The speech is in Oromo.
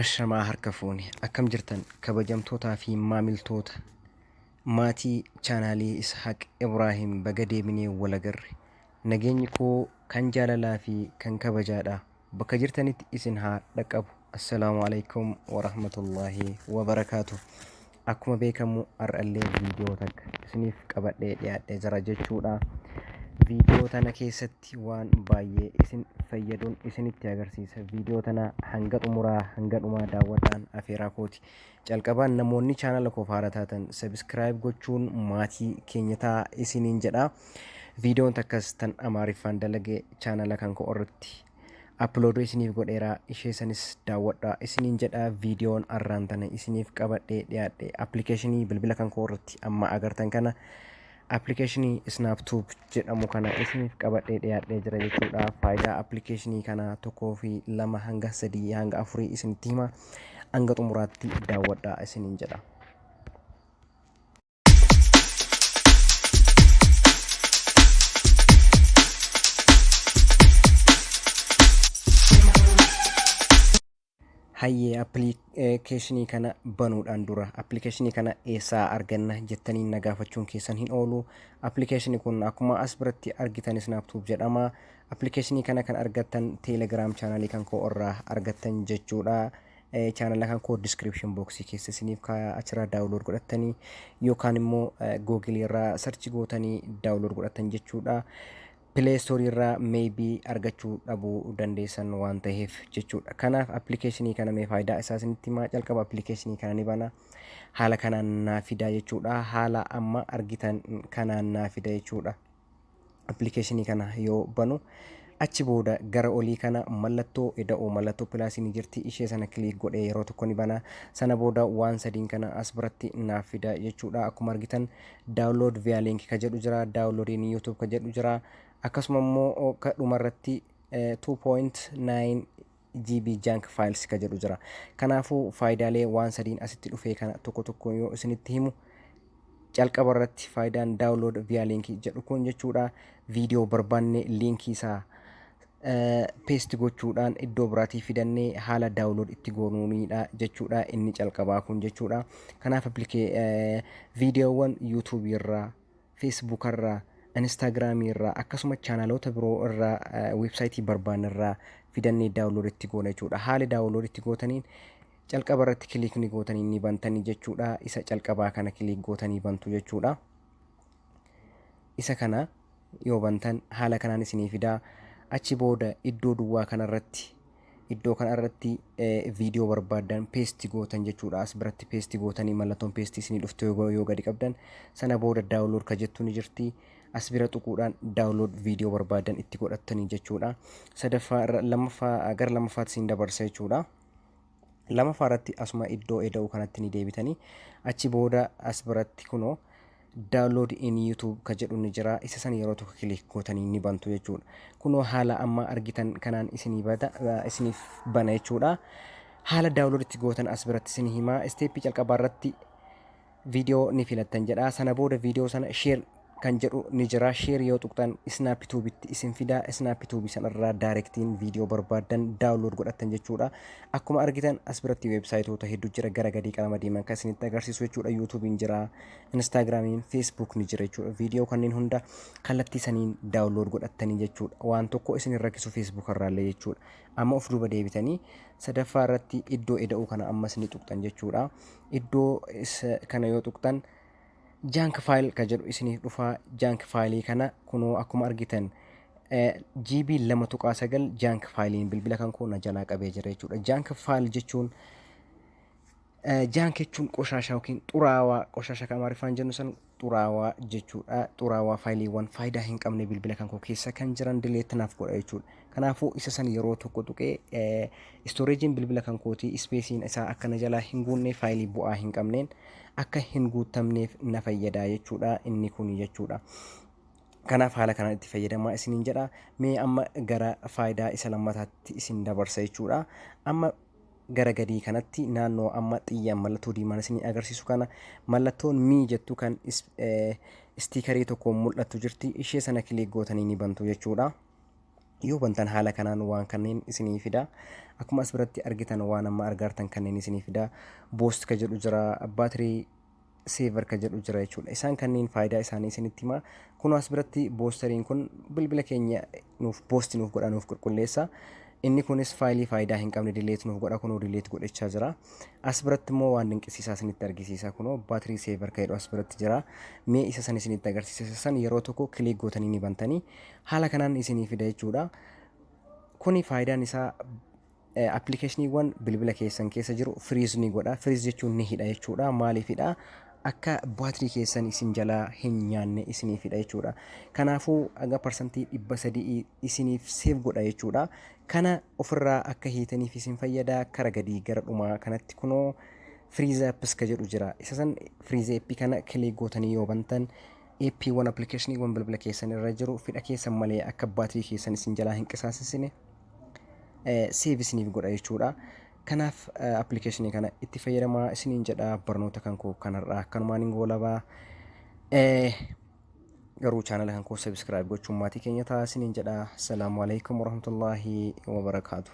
Ashamaa harka fuune, akkam jirtan kabajamtootaa fi maamiltoota maatii chaanaalii Ishaaq Ibraahim? Baga deebinee walagarre. Nageenyi koo kan jaalalaa fi kan kabajaadha bakka jirtanitti isin haa dhaqqabu. Assalaamu alaikum warahmatullaahi wabarakaatu. Akkuma beekamu har'allee viidiyoo takka isiniif qabadhee dhiyaadhee jira jechuudha. Viidiyoo tana keessatti waan baay'ee isin fayyaduun isinitti agarsiisa. Viidiyoo tana hanga xumuraa hanga dhumaa daawwadhaan afeeraa kooti. Calqabaan namoonni chaanala koof haara taatan subscribe gochuun maatii keenya ta'a isiniin jedha. Viidiyoon takkas tan Amaariffaan dalage chaanala kan koo irratti upload isiniif godheera, ishee sanis daawwadhaa isiniin jedha. Viidiyoon arraan tana isiniif qabadhee dhiyaadhe appilikeeshinii bilbila kan koo irratti amma agartan kana, appilikeeshinii SnapTube jedhamu kana isiniif qabadhee dhiyaadhee jira jechuudha. Faayidaa appilikeeshinii kana tokkoo fi lama hanga sadii hanga afurii isinitti hima, hanga xumuraatti daawwadhaa isiniin jedha. Hayyee, appilikeeshinii kana banuudhaan dura appilikeeshinii kana eessaa arganna jettanii na gaafachuun keessan hin oolu. Appilikeeshinii kun akkuma as biratti argitan SnapTube jedhama. Appilikeeshinii kana kan argattan Telegram chaanalii kan koo irraa argattan jechuudha. Chaanala kan koo description box keessa isiniif kaaya, achirraa download godhattanii yookaan immoo Google irraa search gootanii download godhattan jechuudha. Play Store irraa maybe argachuu dhabuu dandeessan waan ta'eef jechuudha. Kanaaf appilikeeshinii kana mee faayidaa isaa isinitti himaa. Calqaba appilikeeshinii kana ni bana. Haala kanaan naa fida jechuudha. Haala amma argitan kanaan naa fida jechuudha. Appilikeeshinii kana yoo banu achi booda gara olii kana mallattoo ida'uu, mallattoo pilaasii ni jirti, ishee sana click godhee yeroo tokko ni bana. Sana booda waan sadiin kana as biratti naaf fida jechuudha. Akkuma argitan download via link ka jedhu jira, download in YouTube ka jedhu jira, akkasuma immoo ka dhumarratti 2.9 GB junk files ka jedhu jira. Kanaafuu faayidaalee waan sadiin asitti dhufee kana tokko tokko yoo isinitti himu, calqaba irratti faayidaan download via link jedhu kun jechuudha, viidiyoo barbaanne liinkii isaa paste gochuudhaan iddoo biraatii fidannee haala download itti goonuunidha jechuudha inni calqabaa kun jechuudha. Kanaaf viidiyoowwan YouTube irraa, Facebook irraa, Instagram irraa, akkasuma chaanaloota biroo irraa, weebsaayitii barbaanne irraa fidannee download itti goona jechuudha. Haali download itti gootaniin calqaba irratti click ni gootanii ni bantanii jechuudha. Isa calqabaa kana click gootanii bantu jechuudha. Isa kana yoo bantan haala kanaan isinii fidaa. Achi booda iddoo duwwaa kanarratti, iddoo kanarratti viidiyoo barbaaddan paste gootan jechuudha. As biratti paste gootanii mallattoon paste isinii dhufte yoo gadi qabdan, sana booda download ka jettu ni jirti. As bira tuquudhaan download viidiyoo barbaaddan itti godhattanii jechuudha. Sadaffaa irra, lammaffaa, gara lammaffaatti isin dabarsa jechuudha. Lamaffaa irratti asuma iddoo eda'uu kanatti ni deebitanii achi booda as biratti kunoo download in YouTube ka jedhu ni jira. Isa san yeroo tokko click gootanii ni bantu jechuudha. Kunoo haala amma argitan kanaan isinii bada, isiniif bana jechuudha. Haala download itti gootan as biratti isin himaa. Isteeppii calqabaa irratti viidiyoo ni filattan jedha. Sana booda viidiyoo sana share kan jedhu ni jira. Share yoo tuqxan SnapTube'itti isin fida. SnapTube sanarraa directiin viidiyoo barbaaddan download godhattan jechuudha. Akkuma argitan as biratti weebsaayitoota hedduu jira, gara gadii qalama diimaan kan isinitti agarsiisu jechuudha. YouTube'n jira, Instagramiin, Facebook ni jira jechuudha. Viidiyoo kanneen hunda kallattii saniin download godhattanii jechuudha. Waan tokko isin hin rakkisu Facebook irraallee jechuudha. Amma of duuba deebitanii sadaffaa irratti iddoo eda'uu kana ammas ni tuqxan jechuudha. Iddoo kana yoo tuqxan junk file ka jedhu isiniif dhufa. Junk faayilii kana kunoo akkuma argitan GB 2.9 junk faayiliin bilbila kan koo na jalaa qabee jira jechuudha. Junk file jechuun, junk jechuun qoshaashaa yookiin xuraawaa, qoshaashaa kan Amaariffaan jennu san xuraawaa jechuudha. Xuraawaa faayiliiwwan faayidaa hin qabne bilbila kan koo keessa kan jiran delete naaf godha jechuudha. Kanaafuu isa san yeroo tokko tuqee istooreejiin bilbila kan kootii ispeesiin isaa akka na jalaa hin guunne, faayilii bu'aa hin qabneen akka hin guutamneef na fayyada jechuudha inni kun jechuudha. Kanaaf haala kanaan itti fayyadamaa isiniin jedha. Mee amma gara faayidaa isa lammataatti isin dabarsa jechuudha. Amma gara gadii kanatti naannoo amma xiyyaan mallattoo diimaan isinii agarsiisu kana mallattoon me jettu kan istiikarii tokkoon mul'attu jirti. Ishee sana click gootanii ni bantu jechuudha. Yoo bantan haala kanaan waan kanneen isinii fida. Akkuma as biratti argitan waan amma argaartan kanneen isinii fida. Boost ka jedhu jira, battery saver ka jedhu jira jechuudha. Isaan kanneen faayidaa isaanii isinitti hima. Kun as biratti boosteriin kun bilbila keenya nuuf boost nuuf godha, nuuf qulqulleessa. Inni kunis faayilii faayidaa hin qabne delete nuuf godha, kunoo delete godhachaa jira. As biratti immoo waan dinqisiisaa isinitti argisiisa, kunoo battery saver ka jedhu as biratti jira. Mee isa san isinitti agarsiisa. Isa san yeroo tokko click gootanii ni bantanii haala kanaan isinii fida jechuudha. Kuni faayidaan isaa appilikeeshiniiwwan bilbila keessan keessa jiru freeze ni godha. Freeze jechuun ni hidha jechuudha. Maaliifidha? Akka baatirii keessan isin jalaa hin nyaanne isiniif hidha jechuudha. Kanaafuu aga 300% isiniif save godha jechuudha. Kana ofirraa akka hiitaniif isin fayyada. Kara gadii gara dhumaa kanatti kunoo freeze apps ka jedhu jira. Isa san freeze appii kana click gootanii yoo bantan appiiwwan, appilikeeshiniiwwan bilbila keessan irra jiru fedha keessan malee akka baatirii keessan isin jalaa hin qisaasisine save isiniif godha jechuudha. Kanaaf appilikeeshinii kana itti fayyadamaa isiniin jedha. Barnoota kan koo kanarraa akkanumaan hin goolabaa. Garuu chaanala kan koo subscribe gochuun maatii keenya ta'a isiniin jedha. Salaamu alaikum warahmatullaahi wabarakaatu.